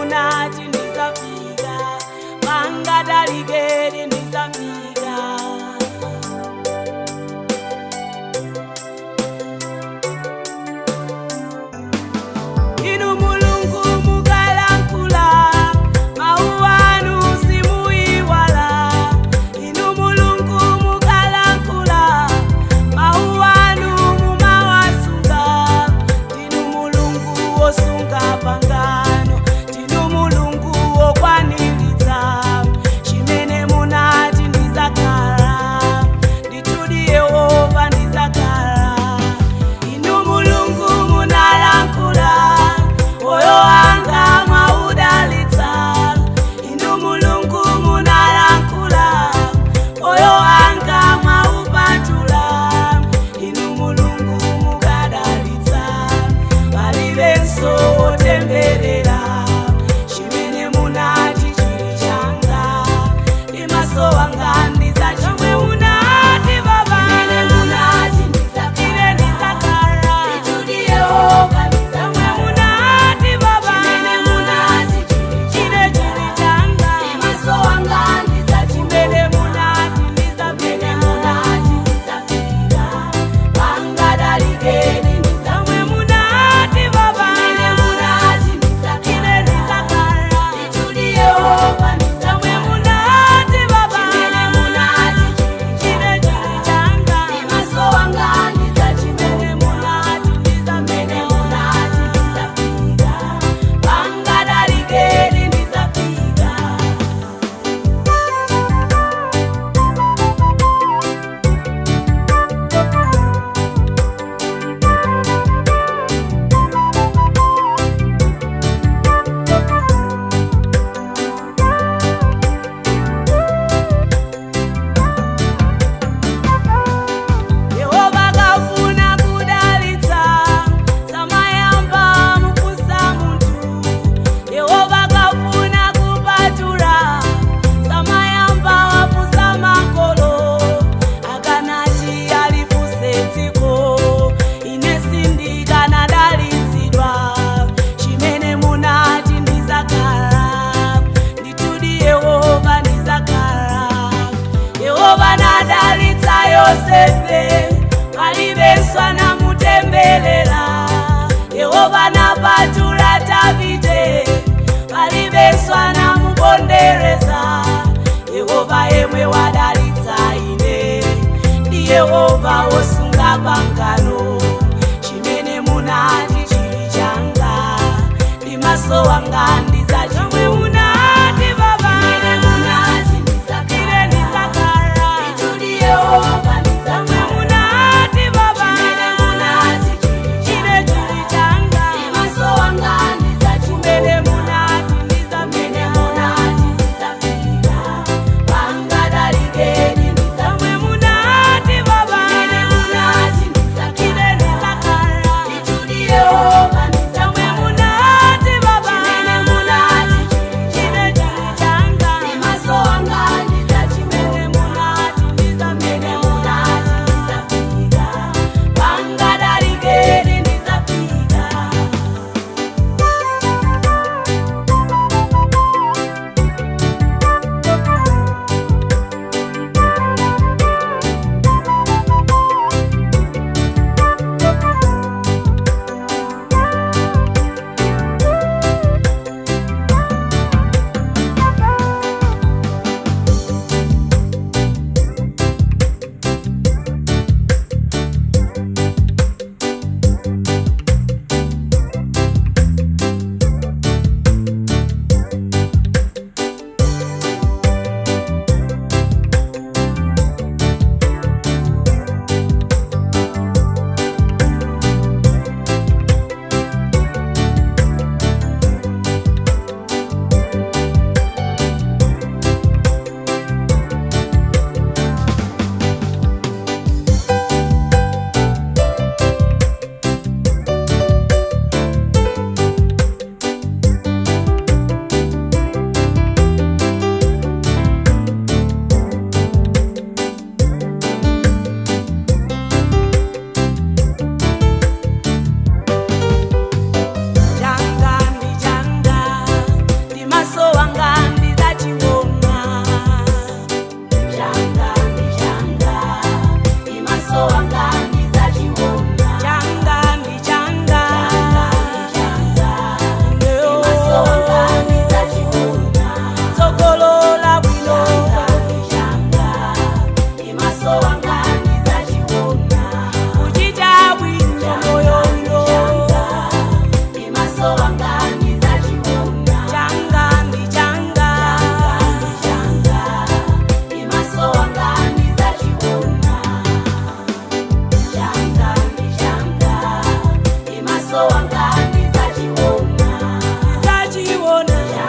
Munati ndizafika, pangatalikeni ndizafika. Inu Mulungu mukalankhula, mawu anu simuiwala. Inu Mulungu mukalankhula, mawu anu mumawasunga. Ndinu Mulungu wosunga pangano, ndinu Mulungu wokwaniritsa chimene munati ndizakhala. Ndithudi Yehova, ndizakhala. Inu Mulungu munalankhula, moyo wanga mwaudalitsa. Inu Mulungu munalankhula, moyo wanga mwaupatula. Inu Mulungu mukadalitsa, palibenso wotemberera. Chimene munati chili changa, ndi maso wanga ndizachiona. Munati Baba, Munati ine ndizakhala. Ndithudi Yehova, Chomwe munati Baba, Chimene munati ine chili changa. Maso wanga ndizachiona. Chimene munati ndizapita. Munati ndizafika, pangadalikeni. Chomwe munati Baba, Chimene munati ine ndizakhala. Ndithudi Yehova, Chomwe munati Baba, Chimene munati ine chili changa. Maso wanga ndizachiona. Chimene munati ndizapita. Munati ndizafika, pangadalikeni ndizafika. Yehova kafuna kudalitsa, samayamba mukusa munthu. Yehova kafuna kupatula, samayamba wapusa makolo. Akanati alifuse dziko, ine sindikanadalitsidwa. Chimene munati ndizakhala, ndithudi Yehova, ndizakhala. Yehova nadalitsa Yosefe, palibenso anamutemberera. Yehova napatula Davide, palibenso anamupondereza. Yehova yemwe wadalitsa ine, ndi Yehova wosunga pangano. Chimene munati chili changa, ndi maso wanga ndizachiona. Munati Baba, Chimene munati ine ndizakhala. Ndithudi Yehova, Chomwe munati Baba, Chimene munati ine chili changa. Maso wanga ndizachiona. Chimene munati ndizapita. Munati ndizafika, pangadalikeni. Chomwe munati Baba, Chimene munati ine ndizakhala. Ndithudi Yehova, Chomwe munati Baba, Chimene munati Ndizagona.